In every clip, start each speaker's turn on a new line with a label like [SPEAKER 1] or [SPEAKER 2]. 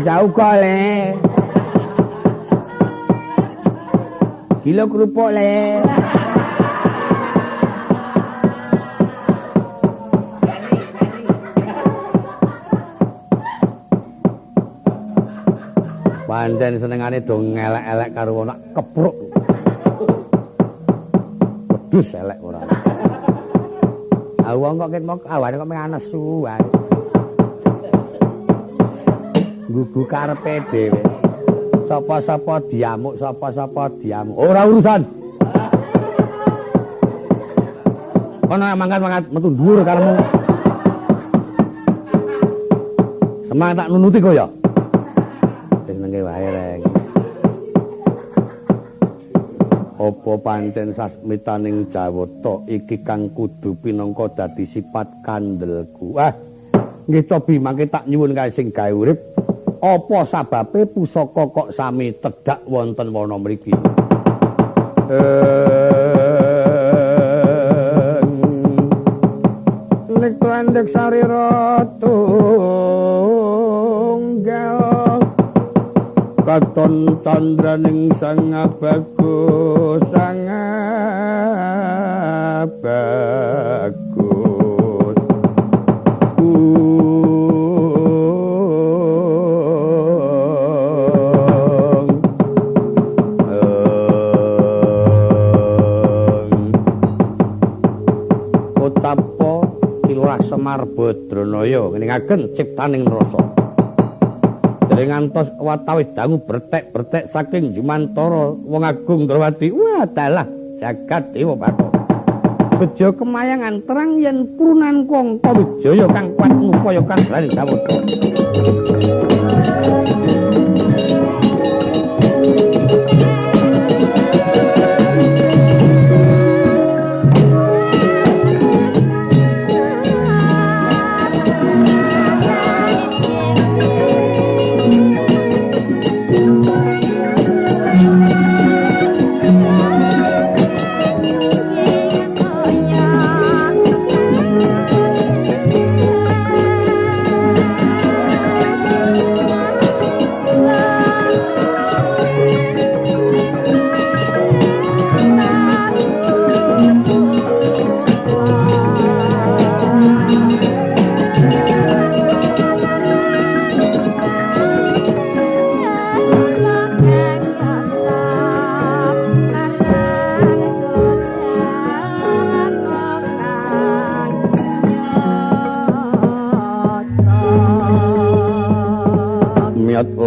[SPEAKER 1] Bisa uga le. Kilo kerupuk le. Pancen senengane do ngelek-elek karo wong kepruk. Wedhus elek ora. Ah wong kok ket mok awane kok meng anesu wae. Gugu karepe dhewe. Sapa-sapa diamuk, sapa-sapa diamuk. Ora urusan. Kono mangkat-mangkat metu dhuwur karepmu. Semangat tak nunuti kowe ya. Wis nengke wae reng. Apa pancen sasmitaning Jawata iki kang kudu pinangka dadi sifat kandelku. Ah, nggih cobi mangke tak nyuwun kae sing gawe urip. Apa sababe pusaka kok sami tedhak wonten wana mriki? Nek tuandek sarira tunggal katon candraning sang bagus sang bagus. Semar Badranaya ngeningaken ciptaning rasa. Dereng ngantos watawis dangu bertek-bertek saking jumantara wong agung Ndrawati. Wah dalah jagat dewa Bathara. Bejo kemayangan terang yen purunan Kangka Wijaya kang kuat ngupaya kadraning Jawata.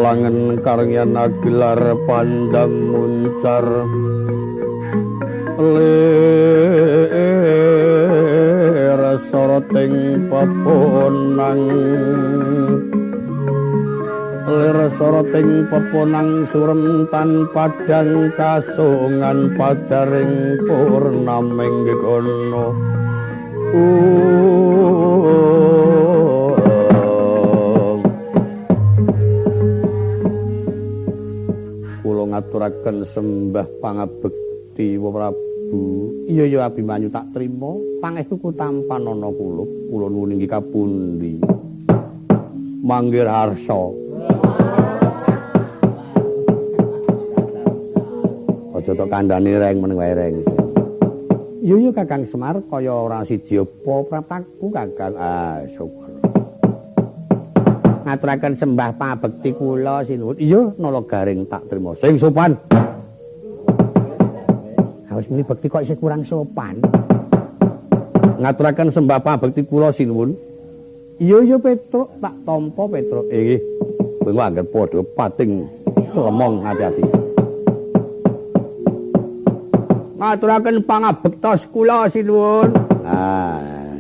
[SPEAKER 1] Langen karyan gelar pandam muncar lir soroting peponang lir soroting peponang surem tan padang kasungan pajaring purnaming gegono. Ngaturaken sembah pangabekti Wa Prabu. Iya ya Abimanyu tak trima pangestuku tampanana kula. Kula nuwun inggih kapundi? Manggir harsa. Aja tok kandhane reng meneng wae reng. Iya ya Kakang Semar kaya ora siji apa praptaku Kakang. Ah syukur. Ngaturaken sembah pangabekti kula sinuwun. Iya nala garing tak trima. Sing sopan. Wis muni bekti kok isih kurang sopan. Ngaturaken sembah pangabekti kula sinuwun. Iya ya Petruk tak tampa Petruk. Nggih. Kowe anggere padha pating lemong ati-ati. Ngaturaken pangabektos kula sinuwun. Ah.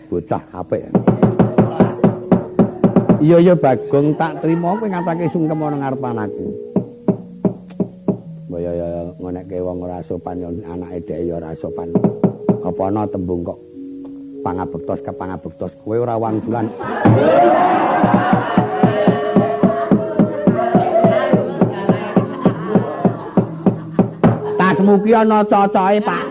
[SPEAKER 1] Bocah apik. Iya ya Bagong tak trima kowe ngatake sungkem ana ngarepan aku. Mbok ya ngonekke wong ora sopan ya anake dhek ya ora sopan. Apa ana tembung kok pangabektos kepangabektos kowe ora wangsulan. Tasmu ki ana cocoke, Pak.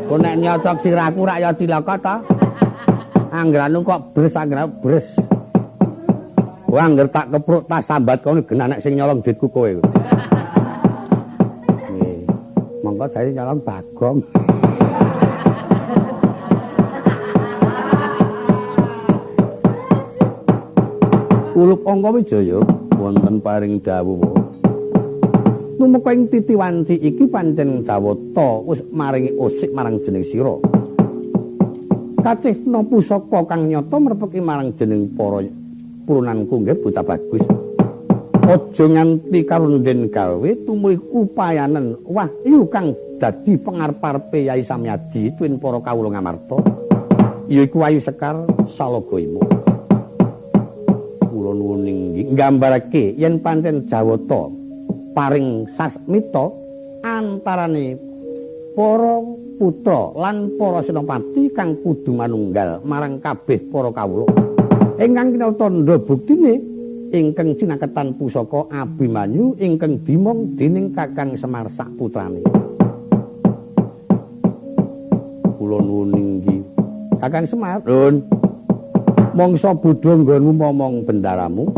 [SPEAKER 1] Kok nek nyocok sirahku rak ya cilaka ta? Angger anu kok bres angger bres. Wah, angger tak kepruk tas sambat kono genah nek sing nyolong duitku kowe. Nggih. Monggo jare nyolong Bagong. Ulup Angka Wijaya wonten paring dawuh. Tumeka ing titiwanci iki pancen Jawata wis maringi usik marang jeneng sira. Kacihna pusaka kang nyata merpeki marang jeneng para purunanku nggih bocah bagus. Aja nganti karunden gawe tumuli upayanen wahyu kang dadi pengarep-arepe Yai Samyaji tuwin para kawula Ngamarta. Yaiku Ayu Sekar Salaga Imo. Kula nuwun inggih nggambarake yen pancen Jawata paring sasmita antarane para putra lan para senopati kang kudu manunggal marang kabeh para kawula. Ingkang kina tandha buktine ingkang cinaketan pusaka Abimanyu ingkang dimong dening Kakang Semar sak putrane. Kula nuwun inggih Kakang Semar. Nun. Mangsa bodho nggonmu momong bendaramu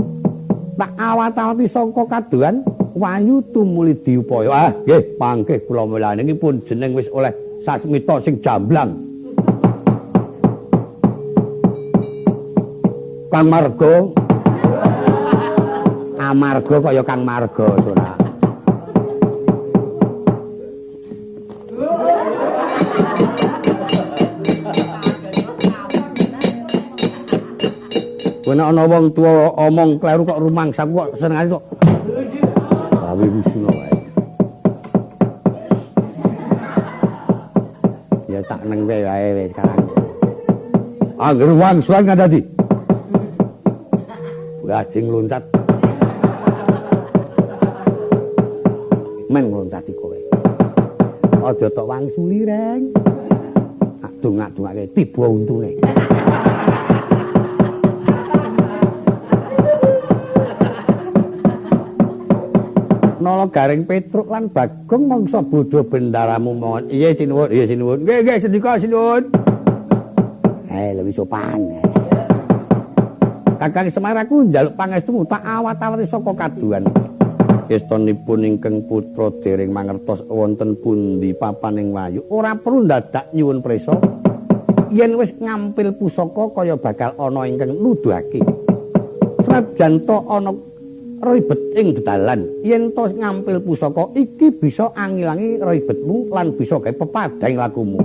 [SPEAKER 1] tak awat-awati saka kadohan wayu tumuli diupaya. Ah nggih mangke kula mulane pun jeneng wis oleh sasmita sing jamblang. Kang Marga amarga kaya Kang Marga ora. Kowe nek ana wong tuwa omong kleru kok rumangsaku kok senengane kok gawe wisuna wae. Ya tak neng wae wis sekarang. Angger wangsulan ngandati. Gajing loncat. Men ngloncati kowe. Aja tok wangsuli, Reng. Tak dongak-dongake tiba untune. Nala Gareng Petruk lan Bagong mangsa bodho bendaramu mohon. Iya sinuwun, iya sinuwun. Nggih, nggih sendika sinuwun. Lebih sopan. Kakang Semar aku njaluk pangestumu tak awat-awati saka kaduhan. Estonipun ingkang putra dereng mangertos wonten pundi papaning wayu. Ora perlu ndadak nyuwun prisa. Yen wis ngampil pusaka kaya bakal ana ingkang nuduhake. Senajan to ana ribet ing dedalan, yen to ngampil pusaka iki bisa angilangi ribetmu lan bisa gawe pepadang lakumu.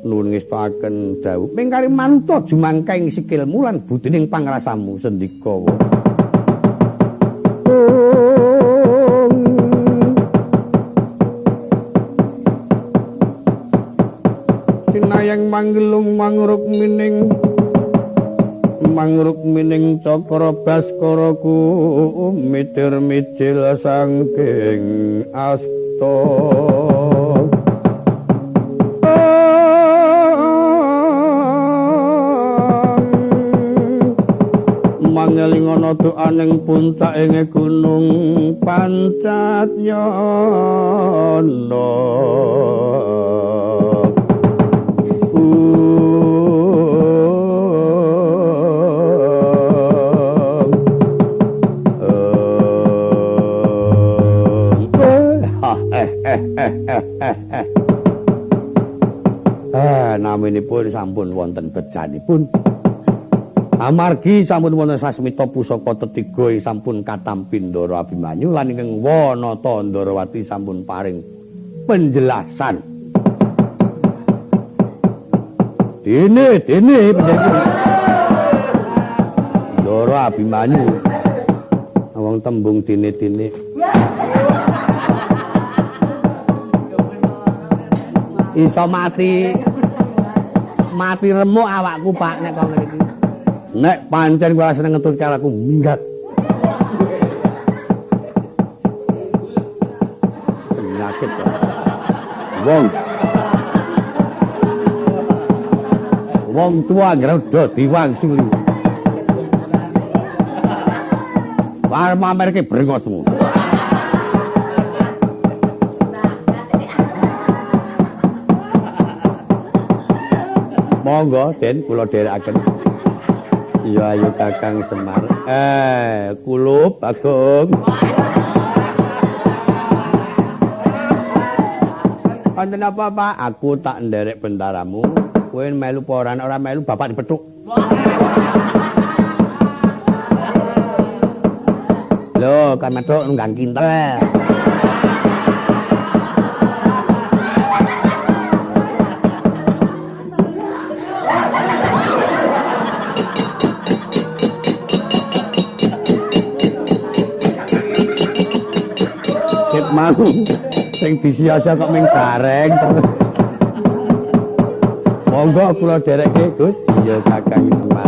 [SPEAKER 1] Nuwun ngestakaken dawuh mingkari manta jumangkaing sikilmu lan budining pangrasamu sendika wa. Sinayang manggelung mangruk mining mangruk mining cakra baskara ku mitir mijil saking asta. Mangelingono doaning puncake gunung Pancat Nyono. Naminipun sampun wonten bejanipun. Amargi sampun wonten sasmita pusaka tetiga ing sampun katampi Ndara Abimanyu lan ingkang Wanata Ndarawati sampun paring penjelasan. Dene dene penjelasan. Ndara Abimanyu wong tembung dene-dene. Iso mati mati remuk awakku Pak nek kok ngene iki. Nek pancen kowe seneng ngetut karo aku minggat. Penyakit. Wong. Wong tua anggere do diwangsuli. War mamerke brengosmu. Monggo Den kula dherekaken. Iya ayo Kakang Semar. Kulup Bagong. Wonten apa, Pak? Aku tak nderek bendaramu. Kowe melu apa ora? Ora melu bapak dipethuk. Lho, kan methuk nunggang kintel. Ket mau sing disia-sia kok ming bareng terus. Monggo kula dherekke, Gus. Iya Kakang Semar.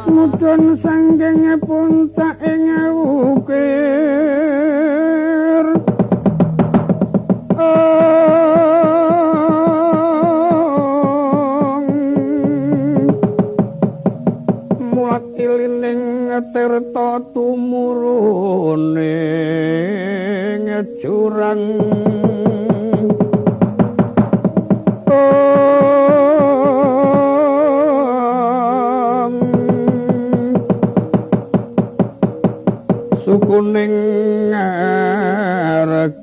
[SPEAKER 2] Mudhun sanggeng puncak ing wukir mulat ilining tirta tumurune jurang sukuning ngarga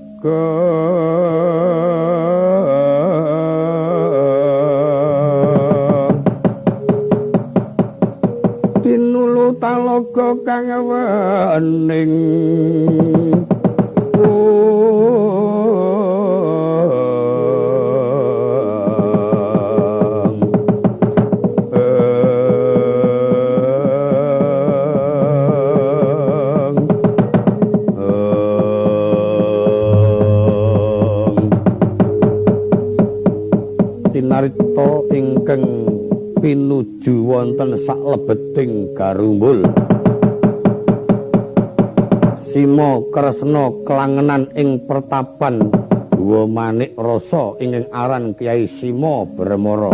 [SPEAKER 2] tinulu talaga kang wening Cinarita ingkang pinuju wonten saklebeting garumbul. Sima Kresna kelangenan ing pertapan Guwa Manik Rasa ingkang aran Kyai Sima Bremara.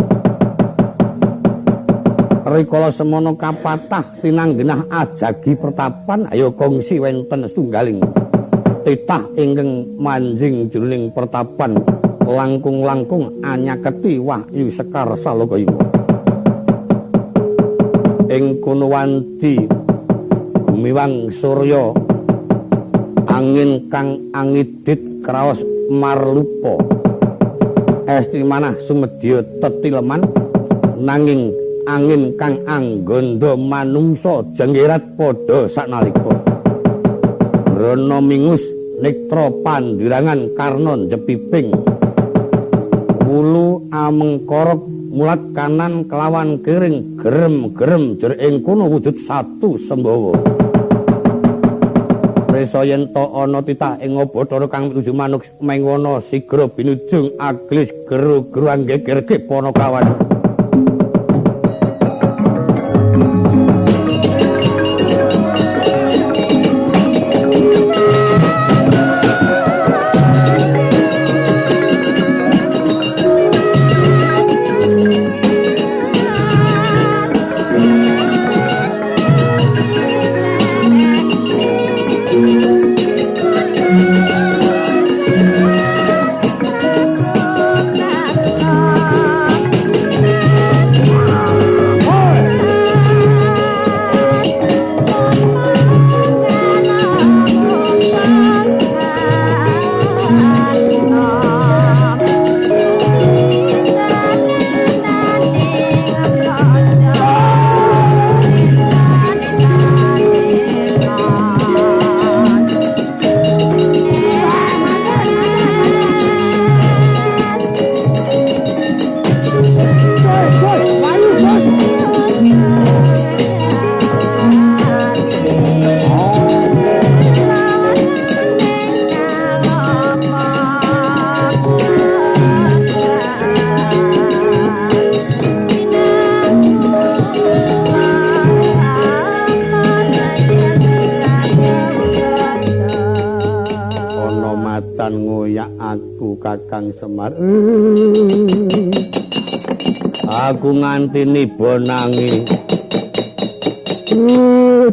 [SPEAKER 1] Rikala semono kapatah tinanggenah ajagi pertapan ayo kongsi wenten setunggaling titah ingkang manjing jroning pertapan langkung-langkung anyaketi wahyu sekar salokayima. Ing kono wanci gumiwang surya angin kang angidit kraos marlupa esti manah sumedya tetileman nanging angin kang anggandha manungsa jenggerat padha saknalika. Brana mingus nektra pandhirangan karna njepiping wulu amengkorok mulat kanan kelawan kiring gerem-gerem jer ing kono wujud satu sembawa. Prisa yen ta ana titah ing Bathara kang pituju manuk mengwana sigra binujung aglis geru-geru anggegerke panakawan. Kakang Semar, aku nganti niba nangi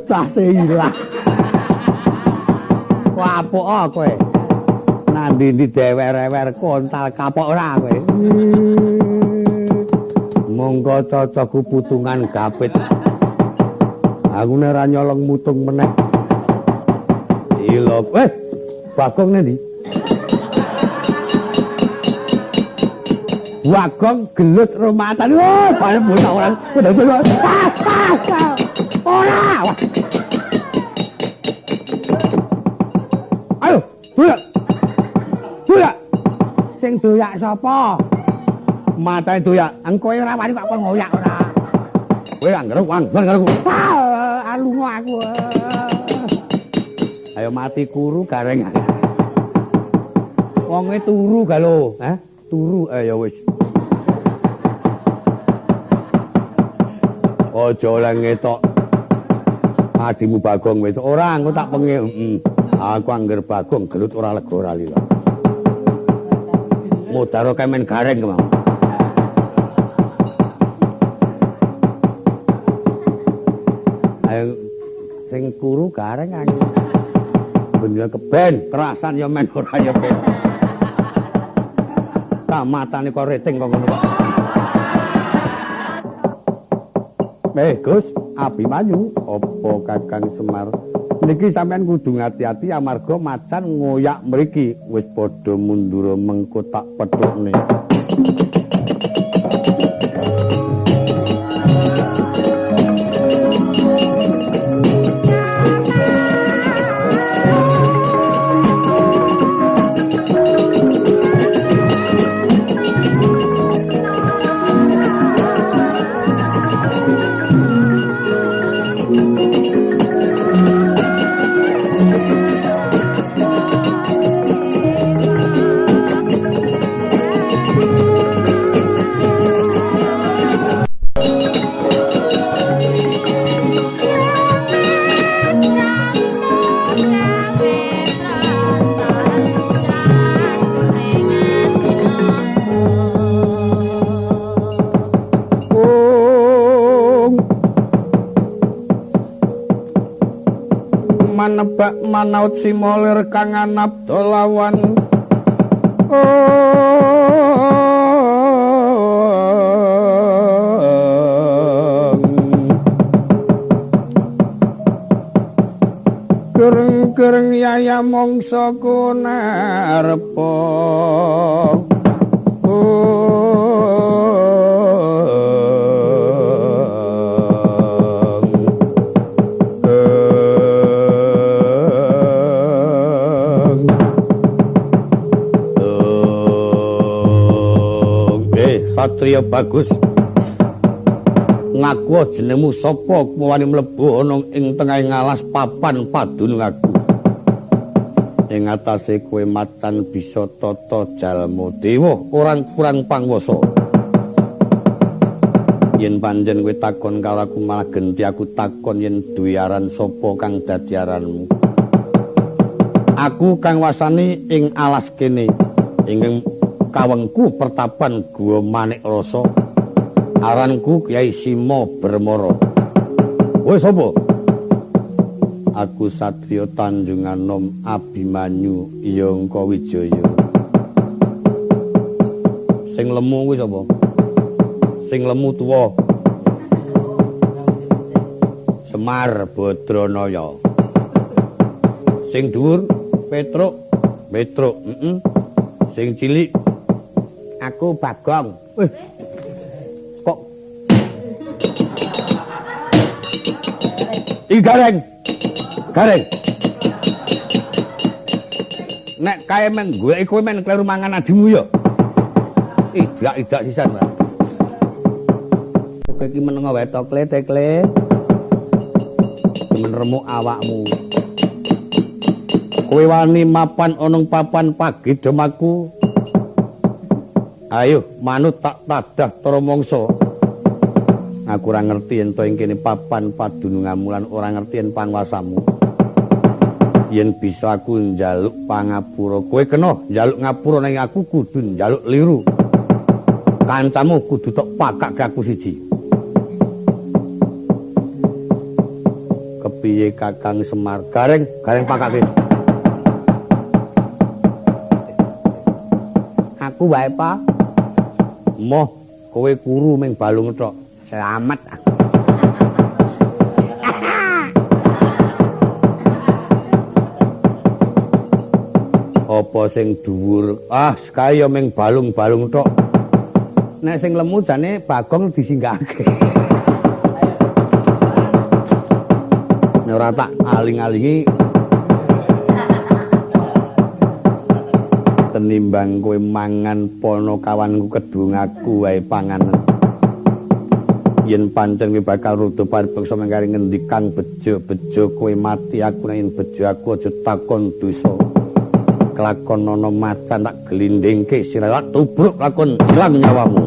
[SPEAKER 1] tase ilang. Kapok kowe nandi-ndi dewer-ewer kontal kapok ora kowe. Monggo cocokku putungan gapit. Aku nek ora nyolong mutung meneh. Cilok. Bagong nendi? Bagong gelut rumatan. Oh, bareng bocah ora. Ora. Ayo, doyak. Doyak. Sing doyak sapa? Matane doyak. Engko ora wani kok kon ngoyak ora. Kowe anggere wanggon karo aku. Ah, lunga aku. Ayo mati kuru gareng. Wonge turu ga lho, heh? Turu ya wis. Aja oleh ngetok. Adimu Bagong wedok ora engko tak pengi. Heeh. Aku angger Bagong gelut ora lega ora lila. Mudaro kemen gareng kemau. Ayo sing kuru gareng aku. Bener keben, kerasan ya men ora ya ben. Tak matane kok reting kok ngono kok. Gus, Abimanyu, apa Kakang Semar? Niki sampean kudu ngati-ati amarga macan ngoyak mriki wis padha mundur mengko tak pethukne. Manebak manaut simolir kang anabdolawan. Gereng-gereng yaya mongso kunarepa. Satria bagus, ngaku jenengmu sapa wani mlebu ana ing tengahing alas papan padunung aku. Ing atase kowe macan bisa tata jalma dewa orang kurang pangwasa. Yen pancen kowe takon karo aku malah genti aku takon yen duwe aran sapa kang dadi aranmu. Aku kang wasani ing alas kene ingkang kawengku pertapan Gua Manik Rasa. Aranku Kyai Simo Bermara. Kowe sapa? Aku Satria Tanjunganom Abimanyu Yangka Wijaya. Sing lemu kuwi sapa? Sing lemu tuwa. Semar Badranaya. Sing dhuwur Petruk, Petruk, heeh. Sing cilik
[SPEAKER 2] aku Bagong.
[SPEAKER 1] Kok iki gareng. Gareng. Nek kae men goleki kowe men kleru mangan adimu ya. Idak-idak sisan, Pak. Kowe iki menengo wae to, Kle, Tekle. Men remuk awakmu. Kowe wani mapan ana papan pagedhemaku. Ayo manut tak tadah tara mangsa. Aku ora ngerti yen to ing kene papan padunungamu lan ora ngerti yen pangwasamu. Yen bisa aku njaluk pangapura, kowe kena njaluk ngapura ning aku kudu njaluk liru. Kancamu kudu tok pakake aku siji. Kepiye Kakang Semar? Gareng, gareng pakake.
[SPEAKER 2] Aku wae, Pak.
[SPEAKER 1] Moh, kowe kuru ming balung tok.
[SPEAKER 2] Selamat.
[SPEAKER 1] Apa sing dhuwur? Ah, kaya ming balung-balung tok.
[SPEAKER 2] Nek sing lemu jane Bagong disinggahke.
[SPEAKER 1] Nek ora tak aling-alingi tenimbang kowe mangan ponokawanku kedung aku wae panganan. Yen pancen kowe bakal rudha paribeksa mengkari ngendikan bejo-bejo kowe mati aku nek yen bejo aku aja takon dosa. Kelakon ana macan tak glindingke sirah tubruk lakon ilang nyawamu.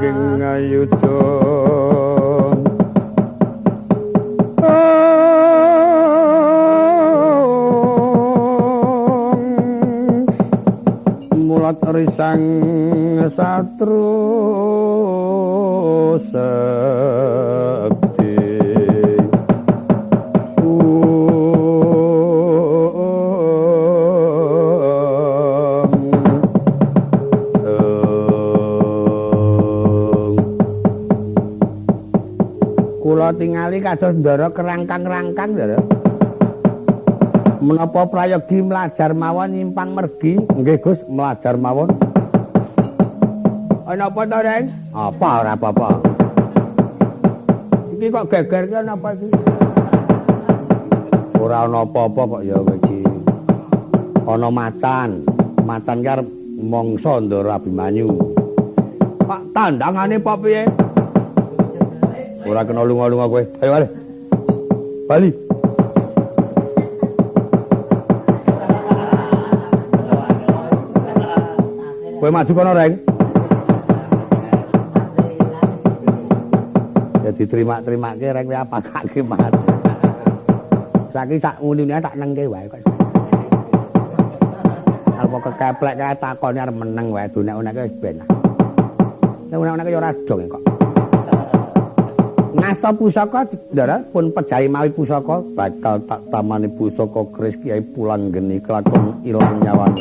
[SPEAKER 1] langgeng ayuda. Mulat risang satru sekti. Kula tingali kados ndara kerangkang-rangkang ndara. Menapa prayogi mlajar mawon nyimpang mergi? Nggih Gus, mlajar mawon. Ana apa to, Reng? Apa ora apa-apa. Iki kok geger ki ana apa iki? Ora ana apa-apa kok ya kowe iki. Ana macan. Macan ki arep mangsa Ndara Abimanyu. Pak tandangane apa piye? Ora kena lunga-lunga kowe. Ayo bali. Bali. Kowe maju kono, Reng. Ya diterima-terimake Reng kowe apa kake maju. Saiki sak unine tak nengke wae kok. Arep kekeplek kae takone arep meneng wae dunek-uneke wis ben. Nek unek-uneke ya ora dong kok. Ngasta pusaka ndara pun pejahi mawi pusaka bakal tak tamani pusaka keris Kyai Pulanggeni kelakon ilang nyawane.